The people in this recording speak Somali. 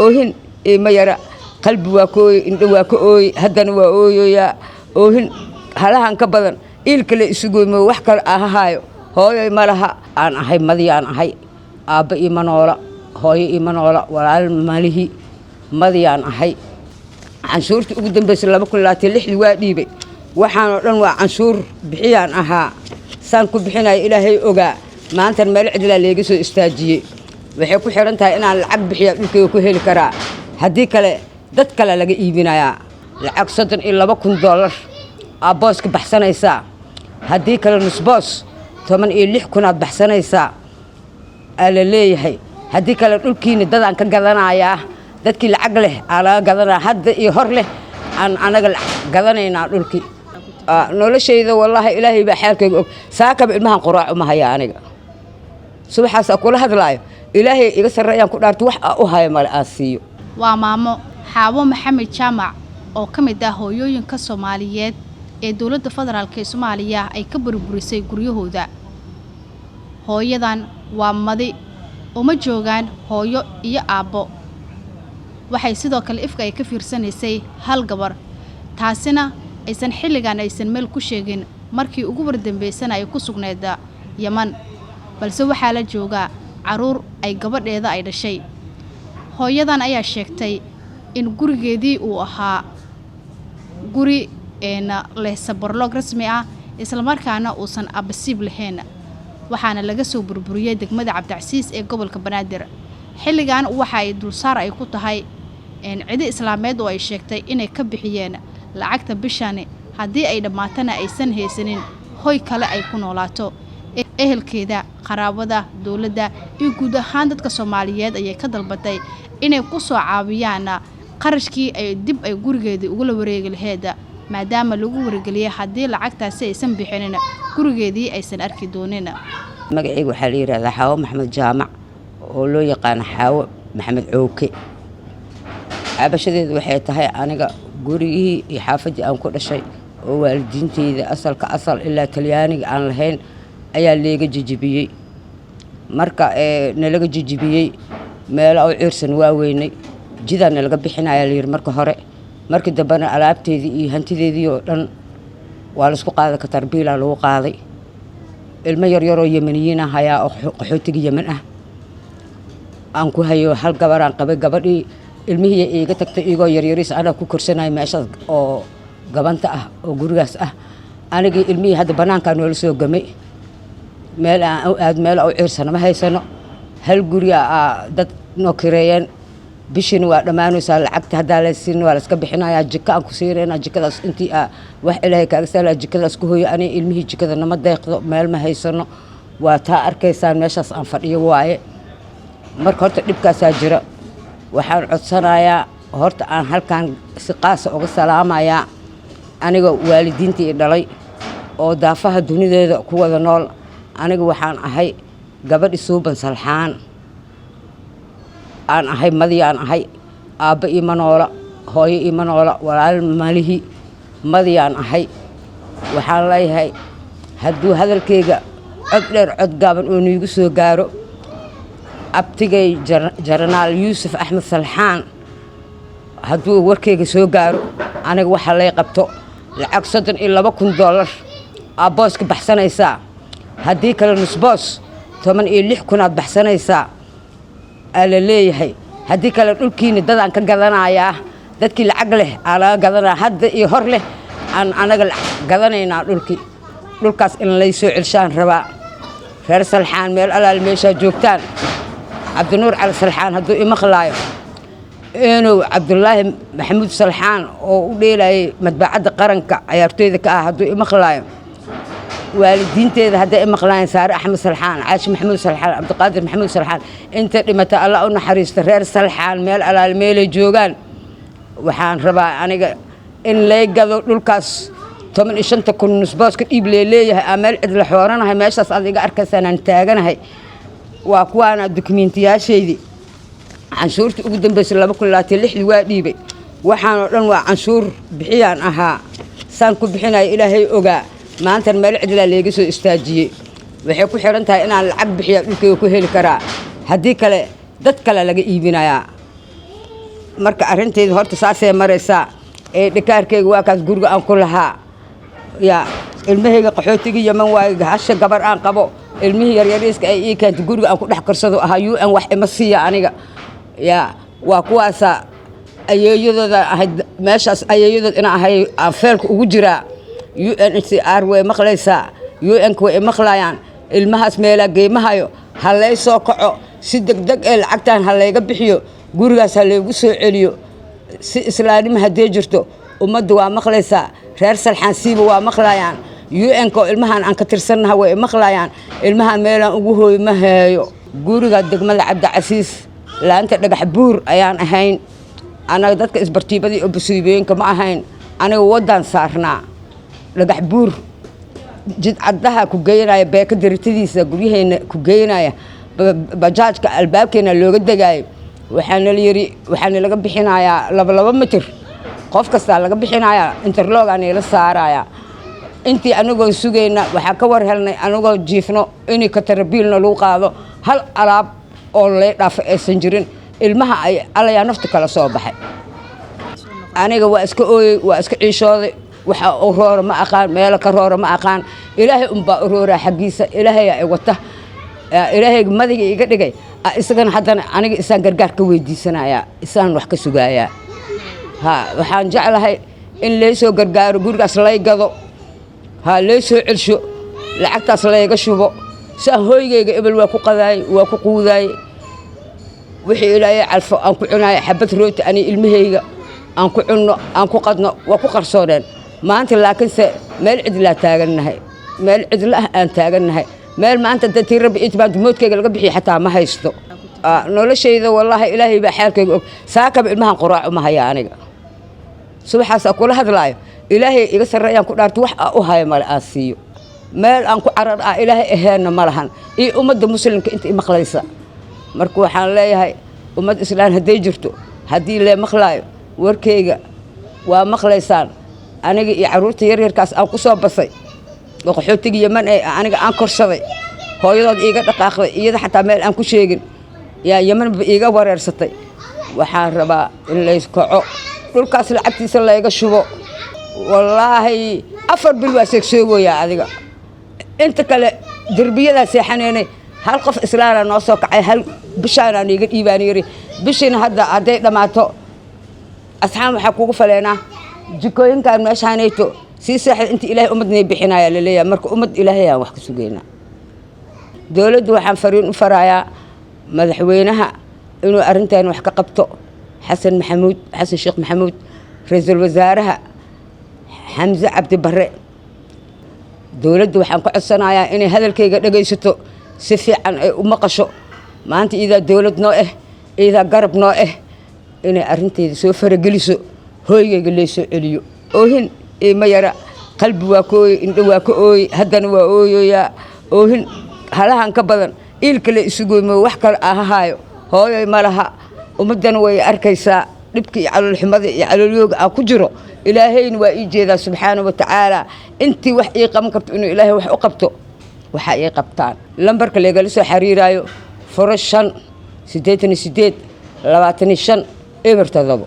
Oohin ima yara, qalbi waa ka ooyey, indho waa ka ooyey, haddana waa ooyoyaa. Oohin halahan ka badan iil kale isugoymo, wax kale ahahaayo. Hooyoy ma laha aan ahay, madiyaan ahay, aabba iima noola, hooyo iima noola, walaal malihi, madiyaan ahay. Canshuurtii ugu dambaysay 2026-dii waa dhiibay. Waxaanoo dhan waa canshuur bixiyaan ahaa. Saan ku bixinaya Ilaahay ogaa. Maantan meel cidlaa leega soo istaajiyey. Waxay ku xihan tahay inaan lacag bixiya dhulkayga ku heli karaa, haddii kale dad kale laga iibinayaa. Lacag $32,000 aa booska baxsanaysaa, haddii kale nusboos 16,000 aad baxsanaysaa aa la leeyahay. Haddii kale dhulkiina dadaan ka gadanayaa, dadkii lacag leh aa laga gadanaya. Hadda iyo hor leh aan anaga gadanaynaa dhulkii. Noloshayda wallaahi Ilaahay baa xaalkayga og. Saakaba ilmahan quraac uma haya aniga. Subaxaasaa kula hadlaayo, Ilaahay iga sarreeyaan ku dhaarto, wax aa u hayo male aan siiyo. Waa maamo Xaawo Maxamed Jaamac oo ka mid ah hooyooyinka Soomaaliyeed ee dowladda federaalk ee Soomaaliya ay ka burburisay guryahooda. Hooyadan waa madi, uma joogaan hooyo iyo aabbo. Waxay sidoo kale ifka ay ka fiirsanaysay hal gabar, taasina aysan xilligan aysan meel ku sheegin. Markii ugu wardambeysana ay ku sugnayd Yaman, balse waxaa la joogaa carruur ay gabadheeda ay dhashay. Hooyadan ayaa sheegtay in gurigeedii uu ahaa guri leh sabarloog rasmi ah, islamarkaana uusan abasiib lahayn, waxaana laga soo burburiyey degmada Cabdicasiis ee gobolka Banaadir. Xilligan waxa ay dulsaar ay ku tahay cidi islaameed oo ay sheegtay inay ka bixiyeen lacagta bishani, haddii ay dhammaatana aysan haysanin hoy kale ay ku noolaato. Ehelkeeda, qaraabada, dowladda iyo guud ahaan dadka Soomaaliyeed ayay ka dalbatay inay ku soo caawiyaan qarashkii ay dib ay gurigeedii ugula wareegi laheyd, maadaama lagu wargeliyay haddii lacagtaasi aysan bixinin gurigeedii aysan arki doonin. Magacayga waxaa la yidhahdaa Xaawo Maxamed Jaamac, oo loo yaqaano Xaawo Maxamed Cooke. Cabashadeedu waxay tahay, aniga gurigihii iyo xaafaddii aan ku dhashay oo waalidiinteyda asalka asal ilaa Talyaaniga aan lahayn ayaa leega jijibiyey. Marka nalaga jijibiyey, meelo u ciirsan waa weynay, jidaa nalaga bixinaya layidhi marka hore. Markii dambena alaabteedii iyo hantideedii oo dhan waa laisku qaaday, katarbiilaa lagu qaaday. Ilmo yaryaroo Yemaniyiin ah hayaa oo qaxootiga Yemen ah aan ku hayo. Hal gabaraan qabay, gabadhii ilmihii iiga tagtay iyagoo yaryariis, anaa ku korsanaya meeshaas oo gabanta ah oo gurigaas ah. Anigii ilmihii hadda bannaankaa noola soo gamay. Meel aan aad meel u ciirsano ma haysano. Hal guriga aa dad noo kireeyeen, bishiina waa dhammaanaysaa lacagta. Haddaa la siin waa la iska bixinayaa. Jiko aan ku siinayna, jikadaas intii aa wax Ilaahay kaaga sahlaa, jikadaas ku hoyo aniga ilmihii. Jikada nama deeqdo, meel ma haysano. Waa taa arkaysaan meeshaas aan fadhiyo waaye. Marka horta dhibkaasaa jira. Waxaan codsanayaa horta, aan halkan si qaasa uga salaamayaa aniga waalidiintii i dhalay oo daafaha dunideeda ku wada nool. Aniga waxaan ahay gabadhi Suuban Salxaan aan ahay, madiyaan ahay, aabba iima noola, hooyo iima noola, walaal malihi, madiyaan ahay. Waxaan leeyahay, hadduu hadalkayga cod dheer cod gaaban oo niigu soo gaaro, abtigay Jenaraal Yuusuf Axmed Salxaan hadduu warkayga soo gaaro, aniga waxa lay qabto. Lacag $32,000 aa booska baxsanaysaa, haddii kale nusboos 16,000 aad baxsanaysaa aa la leeyahay. Haddii kale dhulkiina dadaan ka gadanayaa, dadkii lacag leh aa laga gadanaya. Hadda iyo hor leh aan anaga gadanaynaa dhulkii. Dhulkaas in lay soo celshaan rabaa. Reer Salxaan meel alaal meeshaa joogtaan, Cabdinuur Cali Salxaan hadduu imaqlaayo, enow Cabdulaahi Maxamuud Salxaan oo u dheelayay Madbacadda Qaranka cayaartooyda ka ah hadduu imaqlaayo, waalidiinteeda hadday imaqlaayeen, Saare Axmed Salxaan, Caashi Maxamuud Salxaan, Cabdiqaadir Maxamuud Salxaan, inta dhimata Alla u naxariista. Reer Salxaan meel alaal meelay joogaan, waxaan rabaa aniga in lay gado dhulkaas. 15-ta kun nusbooska dhiib lee leeyahay, aa meel cidla xooranahay. Meeshaas aad iga arkaysaan aan taaganahay waa kuwaana dukumiintiyaashaydii. Canshuurtii ugu dambeysay 2026-dii waa dhiibay. Waxaanoo dhan waa canshuur bixiyaan ahaa. Saan ku bixinaya Ilaahay ogaa. Maantan meel cidlaa leega soo istaajiyey. Waxay ku xihan tahay inaan lacag bixiya dhulkayga ku heli karaa, haddii kale dad kale laga iibinayaa. Marka arrintayda horta saasay maraysaa. Ee dhikaarkayga waa kaas, guriga aan ku lahaa. Yaa ilmahayga qaxootiga Yeman waaye. Hasha gabar aan qabo, ilmihii yaryariiska ay ii keentay, guriga aan ku dhex korsado ahaa. UN wax ima siiya aniga. Yaa waa kuwaasaa ayeeyadooda ahayd meeshaas, ayeeyadood inaan ahay aan feelka ugu jiraa. UNHCR way maqlaysaa, UN-ka way maqlayaan. Ilmahaas meelaa geemahayo, ha lay soo kaco si degdeg ee lacagtan ha layga bixiyo, gurigaas ha laygu soo celiyo si islaamnimo haddee jirto. Ummadda waa maqlaysaa, reer Salxaansiiba waa maqlayaan, UN-ka oo ilmahan aan ka tirsannaha way maqlayaan. Ilmahan meelaan ugu hooyo ma heeyo. Guriga degmada Cabdicasiis, laanta Dhagax Buur ayaan ahayn. Anaga dadka isbartiibadii oo basiibooyinka ma ahayn. Aniga waddaan saarnaa Dhagax Buur, jidcaddaha ku geynaya, beeka daritadiisa guryaheenna ku geynaya, bajaajka albaabkeena looga degaayo. Waxaana la yidhi waxaana laga bixinayaa 2-2 mitir, qof kastaa laga bixinayaa, interlockaa nala saarayaa. Intii anagoo sugayna waxaa ka war helnay anagoo jiifno inay katarabiilna lagu qaado, hal alaab oo lay dhaafo aysan jirin. Ilmaha ay alayaa nafta kala soo baxay. Aniga waa iska ooyey, waa iska ciishooday. Waxa u roora ma aqaan, meelo ka roora ma aqaan. Ilaahay unbaa u rooraa xaggiisa. Ilaahayaa i wata, Ilaahayga madiga iga dhigay. Isagana haddana aniga isaan gargaar ka weydiisanayaa, isaan wax ka sugayaa. Ha, waxaan jeclahay in laysoo gargaaro, gurigaas lay gado, ha lay soo celsho, lacagtaas layga shubo si aan hooygayga. Ebel waa ku qadaayey, waa ku quudaayey, wixii Ilaahay calfo aan ku cunaaya, xabad rooti ani ilmahayga aan ku cunno, aan ku qadno, waa ku qarsooneen. Maanta laakiinse meel cidlaa taagannahay, meel cidla ah aan taagannahay. Meel maanta datii Rabbi intibaad moodkayga laga bixiyo xataa ma haysto. Noloshayda wallaahi Ilaahay baa xaalkayga og. Saakaba ilmahan quraac uma haya aniga. Subaxaasaa kula hadlaayo, Ilaahay iga sarreeyaan ku dhaarto, wax aa u hayo male aan siiyo. Meel aan ku carar ah Ilaahay aheenna ma lahan iyo ummadda muslimka inta i maqlaysa. Marka waxaan leeyahay, ummad islaan hadday jirto, haddii lee maqlaayo, warkayga waa maqlaysaan. Aniga iyo carruurta yaryarkaas aan ku soo basay oo qaxootiga Yeman ee aniga aan korsaday, hooyadood iiga dhaqaaqday, iyada xataa meel aan ku sheegin, yaa Yemanba iiga wareersatay. Waxaan rabaa in layskaco, dhulkaas lacagtiisa layga shubo. Wallaahi 4 bil waa seegseegoyaa adiga. Inta kale derbiyadaa seexanaynay. Hal qof islaana noo soo kacay, hal bishaanaa niiga dhiibaan yiri. Bishiina hadda hadday dhammaato, asxaan waxaa kugu faleenaa jikooyinkan meeshaanayto sii seexda inta Ilaahay ummadnay bixinaya laleeyahay. Marka ummad Ilaahay aan wax ka sugaynaa. Dowladdu waxaan fariin u farayaa, madaxweynaha inuu arrintan wax ka qabto, Xasan Maxamuud, Xasan Sheekh Maxamuud, ra-iisul wasaaraha Xamse Cabdi Barre. Dowladda waxaan ka codsanayaa inay hadalkayga dhegaysato, si fiican ay u maqasho. Maanta iidaa dowlad noo ah, iidaa garab noo ah, inay arrintayda soo farageliso, hooygayga lee soo celiyo. Oohin ima yara, qalbi waa ka ooyey, indho waa ka ooyey, haddana waa ooyoyaa. Oohin halahan ka badan iilka le isugoymo, wax kale ahahaayo hooyoy ma laha. Ummaddana way arkaysaa dhibka iyo caloolxumada iyo caloolyooga aan ku jiro. Ilaahayna waa ii jeedaa subxaana wa tacaala. Intii wax ii qaban karto inuu Ilaahay wax u qabto, waxa ii qabtaan. Lambarka laygala soo xiriiraayo 05 88 25 07.